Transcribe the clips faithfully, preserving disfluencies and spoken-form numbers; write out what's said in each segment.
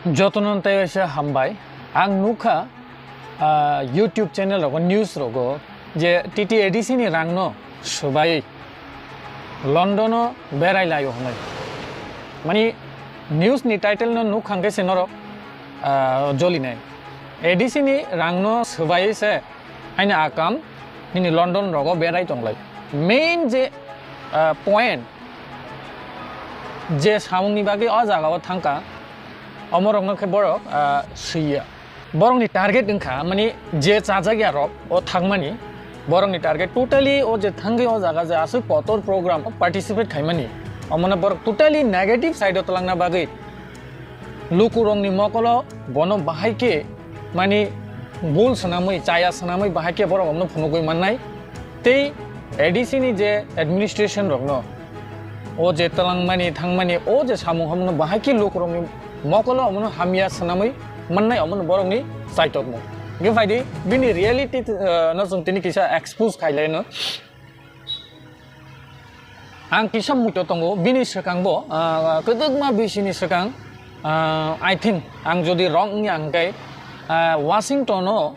Jotono tei waisa hambai. Ang nukha, ah, YouTube channel rogo, news rogo je T T A D C ni rangno swbai London o berai laio hwnwi. Mani news ni title no nukhang khe se norok, ah, jolinai. A D C ni rangno swbai se haino akam nini London rogo berai tonglai. Main je, ah, point je samungni bagwi o jagao thangkha, omorokno khe borok, ah, swiya. Borokni target wngkha, mani je chajakya rok o thangmani, borokni target totally o je thangwi o jaga je aswk kotor program o participate khaimani, omono borok totally negative side o twlangna bagwi lukurokni mokolo bono bahai khe mani bul swnamwi, chaya swnamwi bahai khe borok omono phunugwi mannai. Tei A D C ni je administration rokno o je twlangmani thangmani o je samung hamno bahai khe lukurokni mokolo omono hamya swnamwi mannai, omono borokni chaitokmung. Hwnkhe phaidi bini reality, eh, no chwng tini kisa expose khailaino. Ang kisa muitu tongo, bini swkangbo, ah, kwdwkma bisini swkang, ah, I think, ang jodi wrong wngya hwnkhe, ah, Washington o,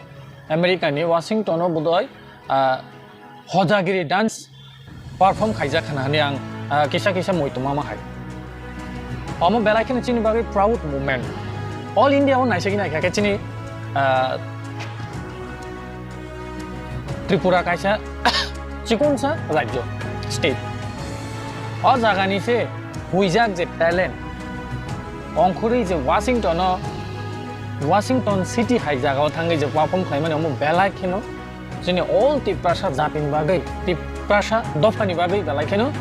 America ni Washington o bodoi, ah, Hojagiri dance perform khaijak khna hwnwi ang, ah, kisa kisa muitu mama hai. Omo belai kheno chini bagwi proud moment. All India o naisagwi naikha khe chini, ah, Tripura kaisa chikonsa rajyo, state. O jagani se huijak je talent, ongkhorwi je Washington o, Washington city hai jagao thangwi je perform khlaimani omo belai kheno chini all Tiprasa jatini bagwi, Tiprasa dophani bagwi belai kheno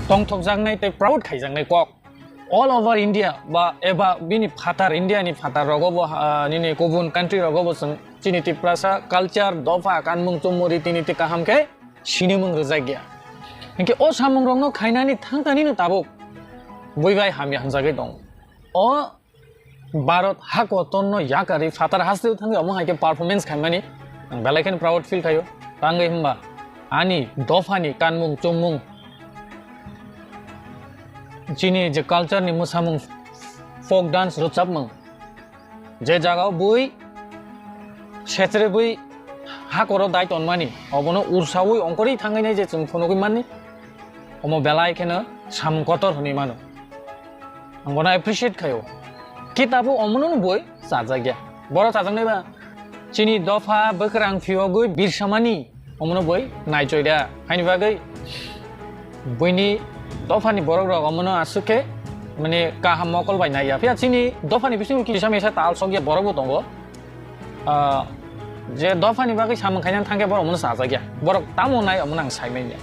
tongthokjaknai tei proud khaijaknai kok. All over India ba eba bini phatar, India ni phatar rogo bo, ah, nini kubun country rogo bo chwng chini Tiprasa culture, dopha, kanmung, chumung, riti niti kaham khe sinimung rwjak ya. Hinkhe o samung rokno khainani thangkani no tabuk bui bai hamya hwnjagwi tong. O Bharat ha kotorno yakarwi phatar hasteo thangwi omo hai khe performance khaimani ang belai kheno proud feel khaio. Tangwi hwnba ani dophani kanmung chumung, chini je culture ni mwsamung, folk dance rwchapmung, je jagao bui setre bui hakoro dai tonmani, obono ursaui ongkhorwi thangwi nai je chwng phunugwi mani, omo belai kheno samung kotor hwnwi mano. Ang bono appreciate khaio. Kitabo omono bui chajakya. Boro chajaknai ba chini dopha bwkrang phiyogwi birsamani omono bui naichoi da. Haini bagwi buini dophani borok rok omono aswk khe mane kaham mokol bai naiya. Phiya chini dophani bisingo kisa misa tal sokya borok bo tongo. Ah, je dophani bagwi samung khaina thangkhe borok omono chajakya. Borok tamo nai omono ang saimanya.